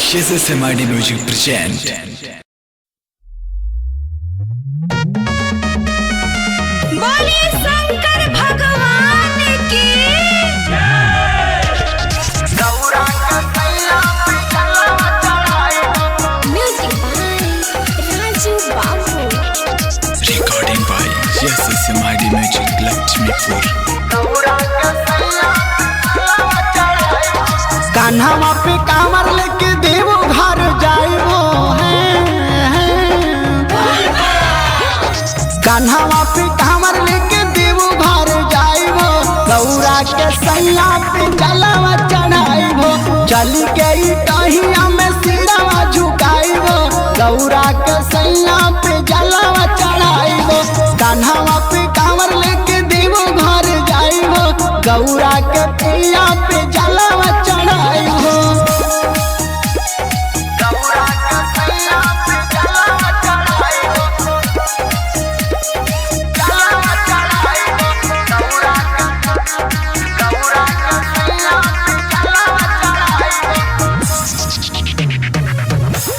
SSMID Music present. बोले शंकर भगवान की। Music by Raju Babu. Recording by SSMID Music Lakshmipur. Kanha पे कांवर लेके देवो घर जाइबो है। कान्हा पे कांवर लेके देवो घर जाइबो, गौरा के सैया पे जलवा चढ़ाइबो, चली के टहिया में सिरवा झुकाइबो, गौरा के सैया पे जलवा चढ़ाइबो। कान्हा पे कांवर लेके देवो घर जाइबो, गौरा के पिया पे जलवा चढ़ाइबो।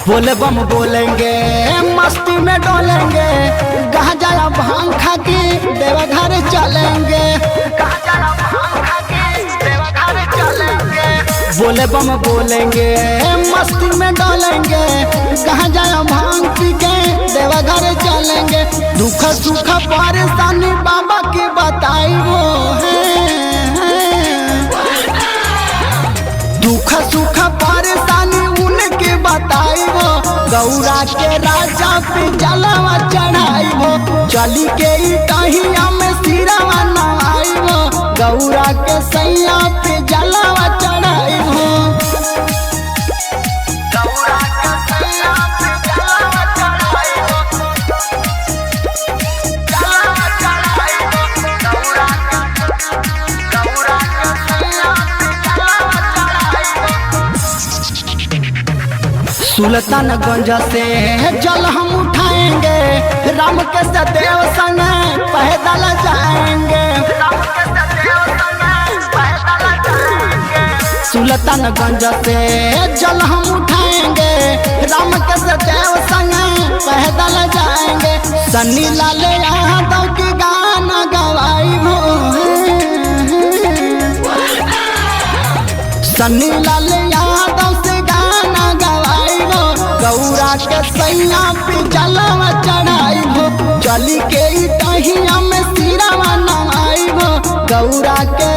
बोले बम बोलेंगे, मस्ती में डोलेंगे, गांजा भांग खा के देवघर चलेंगे। बोले बम बोलेंगे, मस्ती में डोलेंगे, गांजा भांग पी के देवघर चलेंगे। दुख सुख परेशानी बाबा के बताई वो है, दुख सुख परेशानी उनके बताइबो, गौरा के राजा पे जलवा चढ़ाइबो, चली के टहिया में सिरवा नवाइबो, गौरा के सैया पे जलवा चढ़ाइबो। सुल्तानगंज से जल हम उठाएंगे, राम के सदैव संग पैदल जाएंगे। सुल्तानगंज से जल हम उठाएंगे, राम के सदैव संग पैदल जाएंगे। सन्नी लाल यादव के गाना गवाइबो, सन्नी लाल यादव से गाना गवाइबो, गौरा के सैया पे जलवा चढ़ाइबो, चली के टहिया में सिरवा नवाइबो, गौरा के